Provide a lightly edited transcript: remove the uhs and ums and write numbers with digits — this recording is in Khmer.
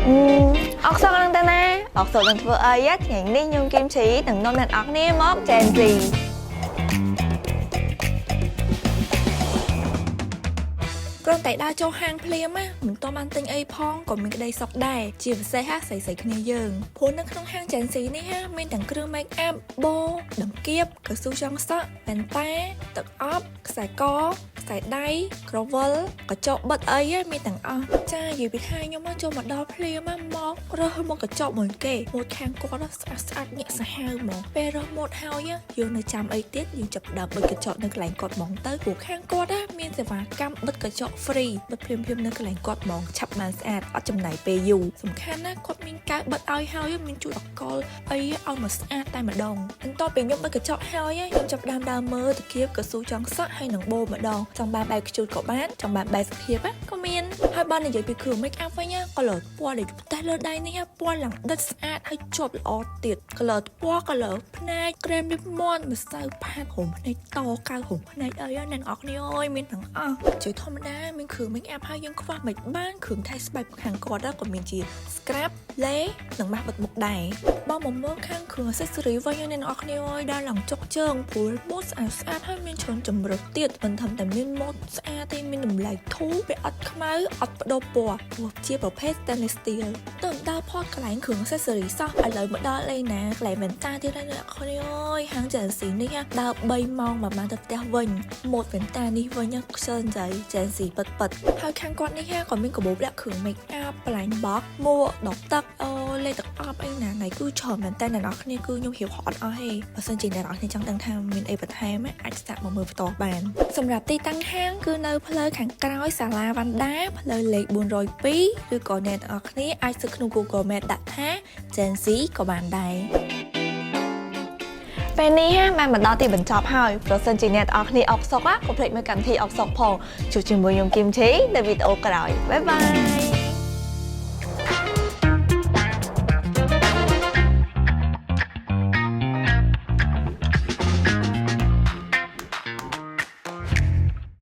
អកសុកនឹងទៅណាអកសុកនឹងធ្វើអីថ្ងៃនេះខ្ញុំគឹមឈីនឹងនាំអ្នកនរគ្នាមក Gen Z គ្រាន់តែដើរចូលហាងភ្លាមណាមិនតបានទិញអីផងក៏មានក្តីសុខដែរជាពិសេសហាស្រីស្រីគ្នាយើងព្រោះនៅក្នុងហាង Gen Z នេះហាមានទាំងគ្រឿង make up បូដង្កៀបកៅស៊ូចងសក់វ៉ែនតាទឹកអប់ខ្សែកខ្សែដៃក្រវិលកញ្ចក់បិទអីមានទាំងអស់ចានិយាយពីថាខ្ញុំមកចូលមកដល់ភ្លាមមករើសមកកញ្ចក់មុនគេម៉ូតខាងគាត់ស្អាតស្អាតញាក់សាហាវហ្មងពេលរើសម៉ូតហើយយើងនៅចាំអីទៀតយើងចាប់ដើមបិទកញ្ចក់នៅកន្លែងគាត់ហ្មងទៅព្រោះខាងគាត់មានសេវាកម្មបិទកញ្ចក់ free បិទភ្លាមភ្លាមនៅកន្លែងគាត់ហ្មងឆាប់បានស្អាតអត់ចំណាយពេលយូរសំខាន់ណាគាត់មានកៅបិទឲ្យហើយមានជូតអកលអីឲ្យមកស្អាតតែម្ដងបន្ទាប់ពីខ្ញុំបិទកញ្ចក់ហើយខ្ញុំចាប់ដើមដើរមើលតាគៀបកស៊ូចង់សក់ហើយនឹងបូម្ដងចង់បានបែបខ្ជូតក៏បានចង់បានបែបសុភាពក៏មានហើយបើនិយាយពីគ្រឿង make up វិញ color ពណ៌ដែលផ្ទះលើដៃនេះពណ៌ឡើងដិតស្អាតហើយជាប់ល្អទៀត color ពណ៌ color ភ្នែកក្រែមលាបមាត់ម្សៅផាត់រុំភ្នែកតកៅរុំភ្នែកអីអ្នកនរគ្នាអើយមានទាំងអស់ជាធម្មតាមានគ្រឿង make up ហើយយើងខ្វះមិនបានគ្រឿងថែស្បែកខាងគាត់ក៏មានជា scrub លេនិងម៉ាស់បិទមុខដែរបើមកមើលខាងគ្រឿង accessory វិញអ្នកនរគ្នាអើយដល់ឡើងចុកជើងព្រោះម៉ូតស្អាតស្អាតហើយមានច្រើនជម្រើសទៀតមិនធំតែមានម៉ូតស្អាតទេមានតម្លៃធូរវាអត់ខ្មៅអត់បដូរពណ៌ព្រោះជាប្រភេទ stainless steel ទៅដល់ផតកន្លែងគ្រឿង accessory សោះឥឡូវមកដល់លេណាកន្លែងវ៉ែនតាទៀតហើយអ្នកគ្នាអើយហាង Gen Z នេះដើរ3ម៉ោងមកបានទៅផ្ទះវិញម៉ូតវ៉ែនតានេះវិញខ្ជិលចៃ Gen Z ពិតពិតហើយខាងគាត់នេះក៏មានកាបូបលាក់គ្រឿង make up blind box មួកដបទឹកអូលេទឹកអប់អីណាណៃគឺច្រើនមែនតើអ្នកនរគ្នាគឺខ្ញុំរៀបហត់អស់ហេបើសិនជាអ្នកនរគ្នាចង់ដឹងថាមានអីបន្ថែមអាចស្ដាប់មកមើលបន្តបានសម្រាប់ទីតាំងហាងគឺនៅផ្លូវខាងក្រោយសាលាវ៉ាន់ដាផ្លូវលេខ402ឬក៏អ្នកនរគ្នាអាចសើក្នុង Google Map ដាក់ថា Gen Z ក៏បានដែរពេលនេះហាបានមកដល់ទីបញ្ចប់ហើយប្រសិនជាអ្នកទាំងអស់គ្នាអផ្សុកកុំភ្លេចមើលកម្មវិធីអផ្សុកផងជួបជាមួយខ្ញុំគឹមឈីនៅវីដេអូក្រោយ bye bye.